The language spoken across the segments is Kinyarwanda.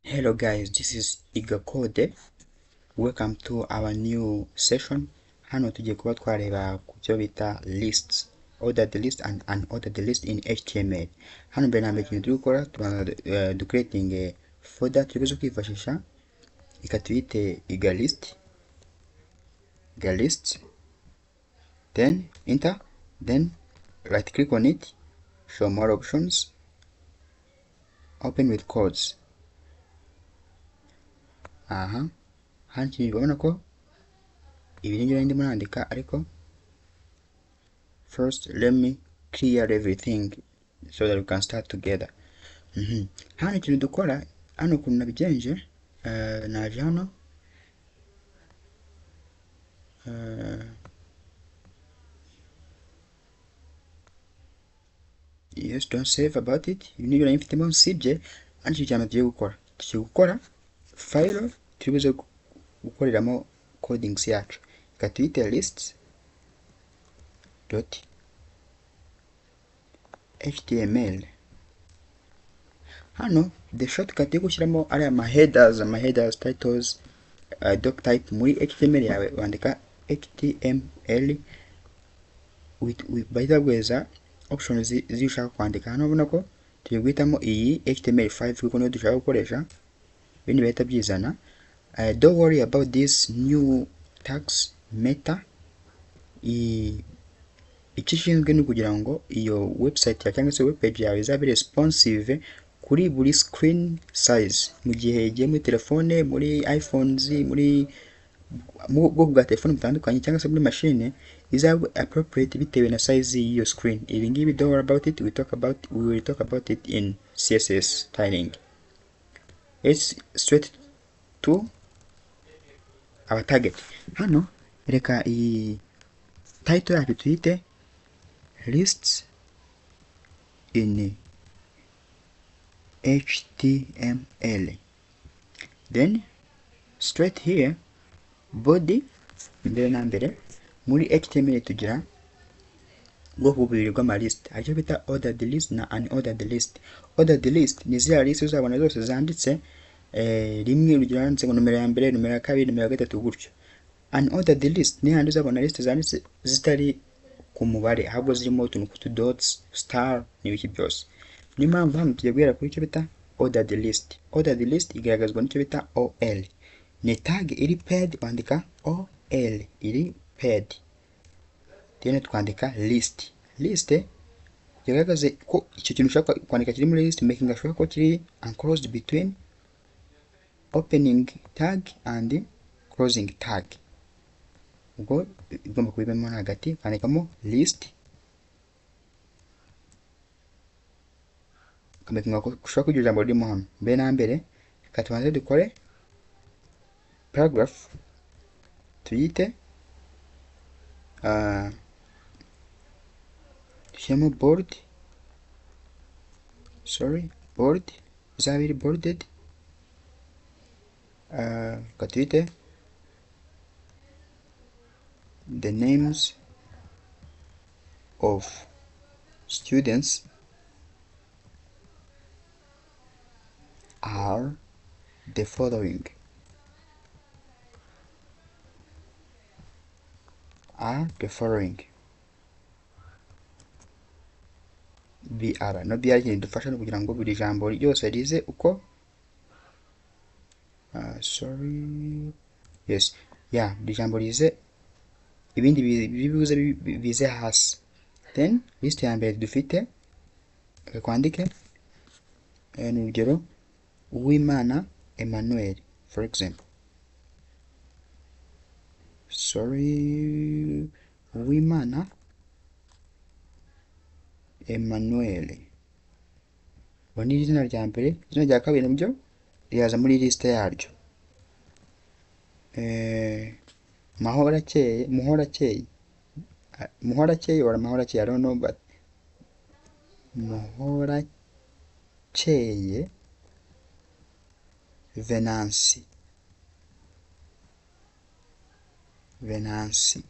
Hello guys, this is Igakode. Welcome to our new session. Hano tugiye kuba twareba ku byo bita lists, ordered list and unordered list in HTML. Hano mbere na mbere ikintu turi gukora tubanza du creating a folder turi buze kwifashisha, reka tuyite iga list, iga list, then enter, then right click on it, show more options, open with codes. Aha hano ikintu urabona ko ibi nibyo ndimo nandika, ariko first let me clear everything so that we can start together. Hano ikintu dukora hano ukuntu nabigenje, naje hano, yes, don't save about it, ibi nibyo nari mfitemo nsibye. Hano ikintu cya mbere tugiye gukora, tugiye gukora file turi buze gukoreramo codings yacu, reka tuyite list dot html. Hano the shortcut yo gushyiramo ariya ma headers, ama headers, titles, doc type muri HTML yawe wandika HTML bahita baguheza options z'ibyo ushaka kwandika. Hano urabona ko tugiye guhitamo iyi HTML5 kuko niyo dushaka gukoresha, ibindi bahita byizana. Don't worry about this new tags meta. Icyo ishinzwe ni ukugira ngo iyo website yawe cyangwa se web page yawe izabe responsive kuri buri screen size, mu gihe igiye muri telefone, muri iPhones, muri mu bwoko bwa telefone butandukanye cyangwa se muri machine, izabe appropriate bitewe na size y'iyo screen. Ibi ngibi don't worry about it, we will talk about it in CSS styling. Let's straight to our target. Hano reka iyi title yacu tuyite lists in HTML, then straight here body. Mbere na mbere muri HTML tugira ubwoko bubiri bw'ama list, aricyo bita ordered list na unordered list. Ordered list ni ziriya list uzabona zose zanditse rimwe, urugero handitse ngo nomero ya mbere, nomero ya kabiri, nomero ya gatatu gutyo. Unordered list ni handi uzabona list zanditse zitari ku mubare, ahubwo zirimo utuntu tw'utu dots, star n'ibiki byose. Niyo mpamvu hano tugiye guhera kuri icyo bita ordered list. Ordered list igaragazwa n'icyo bita OL. Ni tag iri paired, wandika OL iri paired, then twandika list. List igaragaze ko icyo kintu ushaka kwandika kiri muri list, making sure ko kiri enclosed between opening tag and closing tag. Ubwo igomba kubibamo hagati, kwandikamo list, ukamakinga ko ushobora kugira ijambo ririmo hano. Mbere na mbere reka tubanze dukore paragraph tuyite, dushyiremo bold, sorry, bold izaba iri bolded, reka tuyite the names of students are the following, are the following. BR no BR ikintu dufasha no kugira ngo buri jambo ryose rize uko, sorry, yes, yeah, buri jambo rize ibindi bibuze bize hasi. Then list ya mbere dufite, reka twandike, ni urugero Uwimana Emmanuel, for example, sorry, Uwimana Emmanuel. Ubu ni izina rya mbere, izina rya kabiri nabyo riraza muri list yaryo. Mahorakeye, Muhorakeye, Muhorakeye or Mahorakeye, I don't know, but Muhorakeye Venansi, Venansi.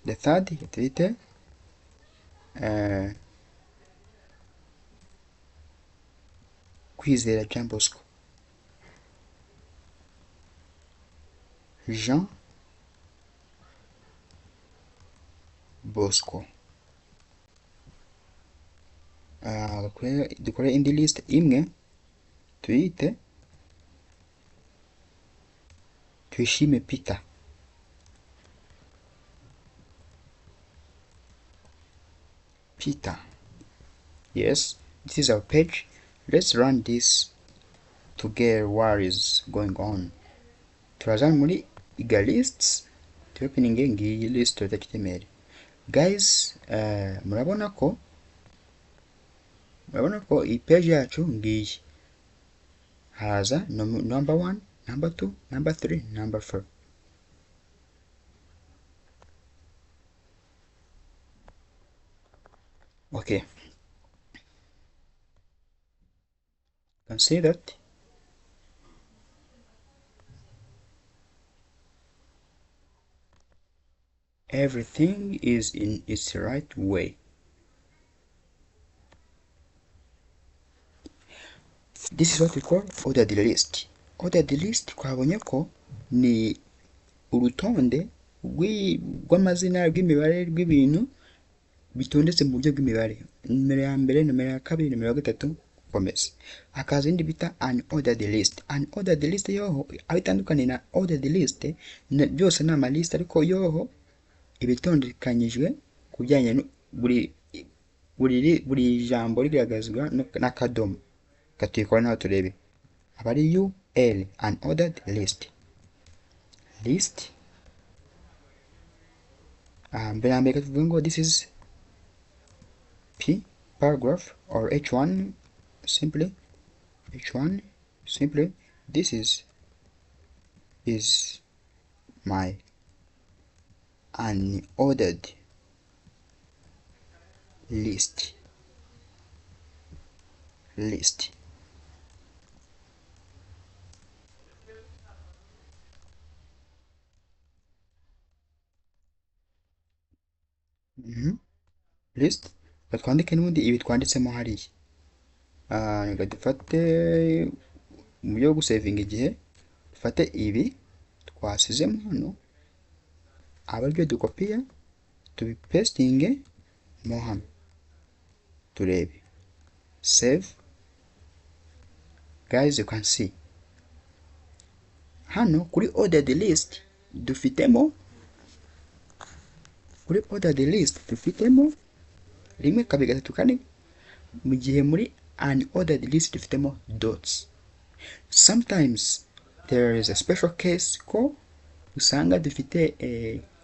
The third tuyite Kwizera Jean Bosco, Jean Bosco. Dukore indi list imwe tuyite Tuyishime Peter. Peter. Yes, this is our page. Let's run this to get what is going on. Turaza muri iga lists, tuopening ngiyi list.html. Guys, murabona ko iyi page yacu ngiyi. Haza number 1, number 2, number 3, number 4. Okay, you can see that everything is in its right way. This is what we call ordered list. Ordered list twabonye ko ni urutonde rw'amazina, rw'imibare, rw'ibintu bitondetse mu buryo bw'imibare. Nimero ya mbere, nimero ya kabiri, nimero ya gatatu, gukomeza. Hakaza indi bita unordered list. Unordered list yoho aho itandukanye na ordered list, byose ni ama list, ariko yoho ibitondekanyijwe ku bijyanye buri jambo rigaragazwa n'akadomo. Katuyikora naho turebe. Aba ari UL, unordered list. List mbere na mbere tuvuge ngo this is P paragraph or H1, simply H1, simply this is my unordered list. List batwandike n'ubundi ibi twanditsemo hariya. Reka dufate mu buryo bwo gusevinga igihe, dufate ibi twasizemo hano aba aribyo dukopiya tubipesitinge mo hano turebe. Save. Guys, you can see hano kuri ordered list dufitemo, kuri ordered list dufitemo 1 2 3 4, mu gihe muri unordered list dufitemo dots. Sometimes there is a special case ko usanga dufite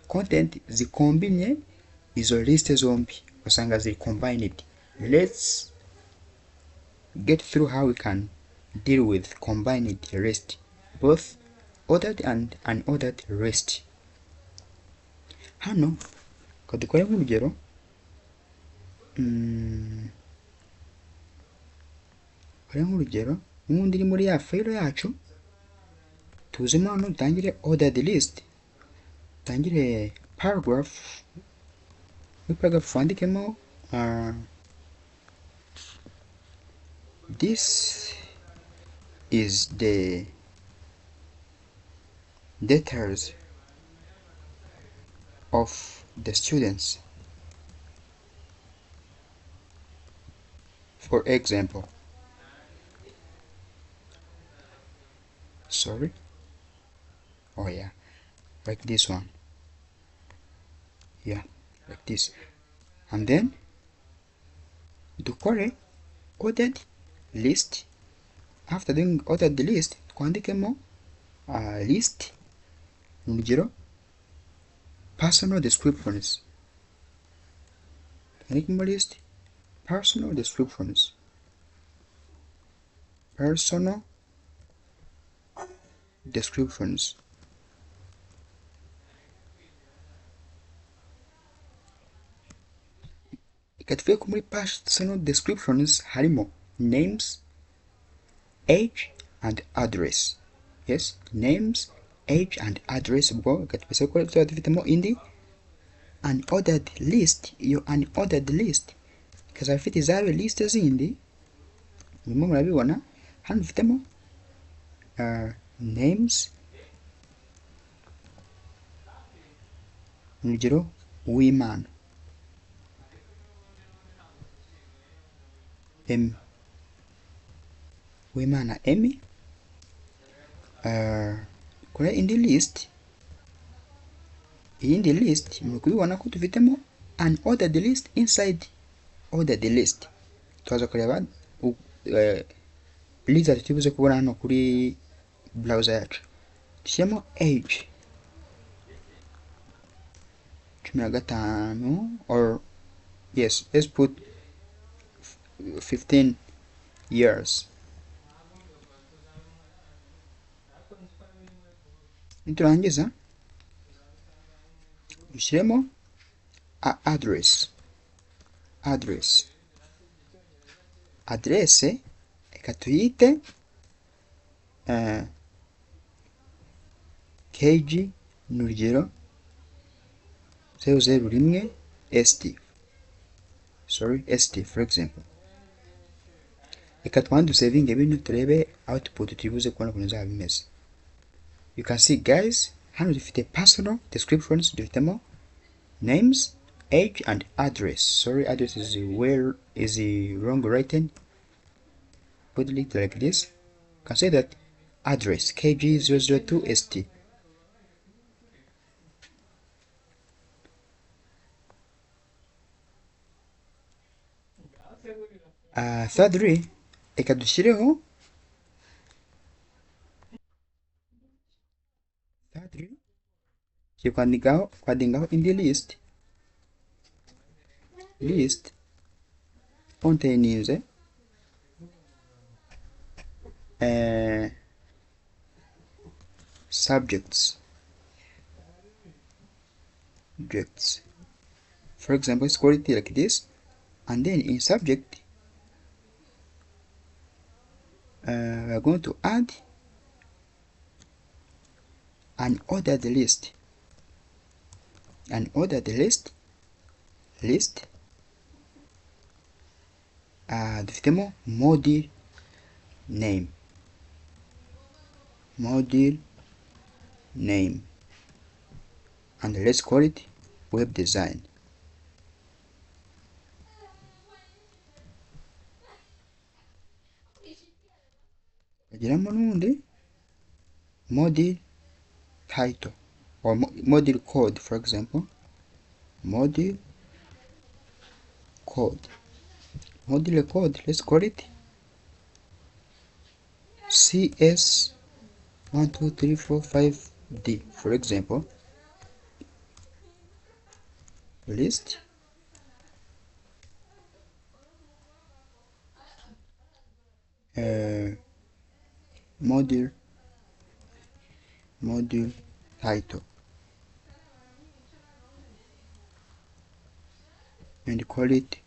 content zikombinye izo list zombi, usanga ziri combined. Let's get through how we can deal with combined list, both ordered and unordered list. Hano kadukore nk'urugero, n'ubundi iri muri ya file yacu, tuzemo hano dutangire ordered list, dutangire paragraph. Muri paragraph twandikemo this is the details of the students, for example. Sorry, oh yeah, like this one, yeah, like this. And then dukore ordered list. After doing ordered list, twandikemo list, urugero personal descriptions. Twandikemo list personal descriptions, personal descriptions. Reka tuvuge ko muri personal descriptions harimo names, age and address. Yes, names, age and address. Ubwo reka twese ko tuzaba dufitemo indi unordered list. Iyo unordered list ikazaba ifite izayo list zindi, murimo murabibona. Hano dufitemo names, urugero Uwimana M, Uwimana Emmy. Kuri indi list, iyindi list muri kubibona ko dufitemo an ordered list inside ordered list. Turaza kureba list tubuze kubona hano kuri browser yacu. Dushyiremo age 15, or yes, let's put 15 years. Niturangiza dushyiremo address, address, adresse reka tuyite kg ni urugero 001 st, sorry st for example. Reka twande dusevinge bino turebe output turibuze kubona ukuntu bizaba bimeze. You can see guys, hano dufite personal descriptions, dufitemo names, age and address. Sorry, address is where is wrong written. Put it like this. You can say that address kg002 st. Thirdly, reka dushyireho thirdly tugiye kwandikaho kwadingaho indi list, list containing subjects, subjects. For example, it's quality like this, and then in subject we are going to add an ordered list, an ordered list, list dufitemo module name, module name, and let's call it web design. Bagiramo n'undi module title or module code, for example, module code, module code, let's call it CS12345D, for example. List module, module title, and call it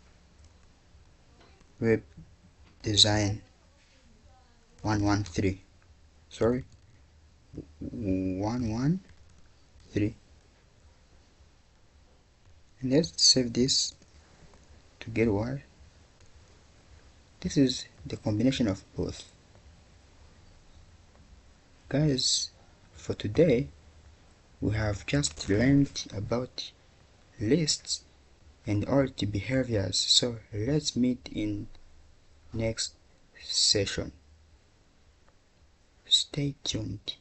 web design 113, sorry 113, and let's save this to get what this is, the combination of both. Guys, for today we have just learned about lists and all the behaviors, so let's meet in next session. Stay tuned.